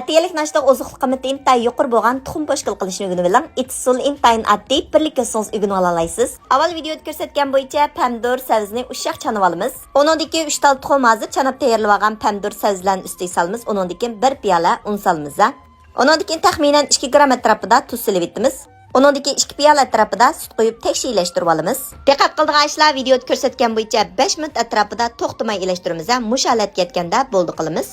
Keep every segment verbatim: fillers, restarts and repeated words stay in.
ئەتىگەنلىك ناشتىغا ئوزۇقلۇق قىممىتى ئىنتايىن يۇقىرى بولغان تۇخۇم پوشكال قىلىشنى ئۆگىنىۋېلىڭ. ئۇسۇلى ئىنتايىن ئاددىي، بىرلىككە كۆرسىڭىز ئۆگىنىۋالالايسىز. ئاۋۋال ۋىدىيودا كۆرسەتكەن بويىچە پەمىدۇر سەۋزىنى ئۇششاق چانىۋالىمىز. ئۇنىڭدىن كېيىن ئۈچ تال تۇخۇم ھازىر چاناپ تەييارلىۋالغان پەمىدۇر سەۋزىلەرنى ئۈستىگە سالىمىز. ئۇنىڭدىن كېيىن بىر پىيالە ئۇن سالىمىز. ئۇنىڭدىن كېيىن تەخمىنەن ئىككى گرام ئەتراپىدا تۇز سېلىۋېتىمىز. ئۇنىڭدىن كېيىن ئىككى پىيالە ئەتراپىدا سۈت قۇيۇپ تەكشى ئىلەشتۈرۈۋالىمىز. دىققەت قىلىدىغان ئىشلار، ۋىدىيودا كۆرسەتكەن بويىچە بەش مىنۇت ئەتراپىدا توختىماي ئىلەشتۈرىمىز ھەم مۇشۇ ھالەتكە يەتكەندە بولدى قىلىمىز.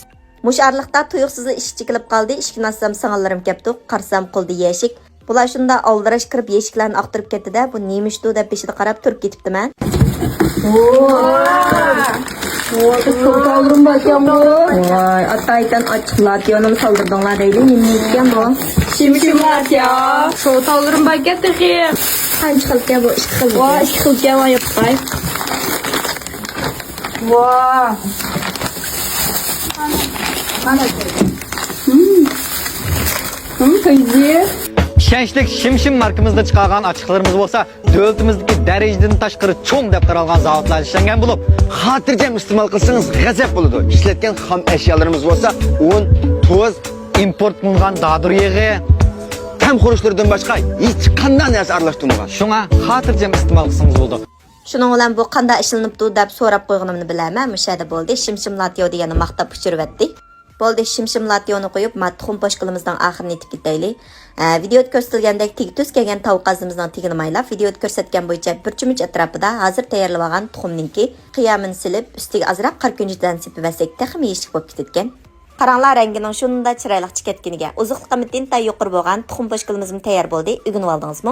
مۇشۇ ئارىلىقتا تۇيۇقسىزلا ئىشىك چېكىلىپ قالدى. ئىشىكنى ئاچسام سىڭىللىرىم كەپتۇ. قارىسام قولدا يەشىك. بۇلار شۇنداق ئالدىراش كىرىپ يەشىكلەرنى ئاختۇرۇپ كەتتى-دە، بۇ نېمە ئىشتۇ دەپ بېشىدا قاراپ تۇرۇپ كېتىپتىمەن. ۋاي، ئاتايتەن ئاچچىق لاتيونىمۇ سالدۇردۇڭلار دەيلى، نېمە ئىكەن بۇ؟ شىمشىم لاتيو. شوتاللىرىم باركەن تېخى. قانچە خىلكەن بۇ؟ ئىككى خىل. ۋاي، ئىككى خىلكەن، ۋاي ياپقاي. ۋاي. ھىم. ھىم، كۆيدى. ئىشەنچلىك شىمشىم ماركىمىزدا چىقارغان ئاچچىقلىرىمىز بولسا، دۆلىتىمىزدىكى دەرىجىدىن تاشقىرى چوڭ دەپ قارالغان زاۋۇتلاردا ئىشلەنگەن بولۇپ، خاتىرجەم ئىستېمال قىلسىڭىز غەزەپ بولىدۇ. ئىشلەتكەن خام ئەشيالىرىمىز بولسا ئۇن، تۇز، ئىمپورت قىلىنغان دادۇر يېغى، تەم خۇرۇچلىرىدىن باشقا ھېچقانداق نەرسە ئارىلاشتۇرمىغان. شۇڭا خاتىرجەم ئىستېمال قىلسىڭىز بولىدۇ. شۇنىڭ بىلەن بۇ قانداق ئىشلىنىپتۇ دەپ سوراپ قويغىنىمنى بىلەمەن، مۇشۇ يەردە بولدى، شىمشىم لاتيو دېگەننى ماختاپ ئۇچۇرۇۋەتتى. بولدى، شىمشىم لاتيونى قويۇپ، ما تۇخۇم پوشكىلىمىزنىڭ ئاخىرىنى ئېتىپ كېتەيلى. ھە، ۋىدىيودا كۆرسىتىلگەندەك تېگى تۈز كەلگەن تاۋا قازىمىزنىڭ تېگىنى مايلاپ، ۋىدىيودا كۆرسەتكەن بويىچە بىر چۆمۈچ ئەتراپىدا ھازىر تەييارلىۋالغان تۇخۇمنىڭكى قىيامىنى سېلىپ، ئۈستىگە ئازراق قارا كۈنجۈتلەرنى سېپىۋەتسەك تېخىمۇ يېيىشلىك بولۇپ كېتىدىكەن. قاراڭلار، رەڭگىنىڭ شۇنداق چىرايلىق چىقىپ كەتكىنىگە. ئوزۇقلۇق قىممىتى ئىنتايىن يۇقىرى بولغان تۇخۇم پوشكىلىمىزمۇ تەييار بولدى. ئۆگىنىۋالدىڭىزمۇ؟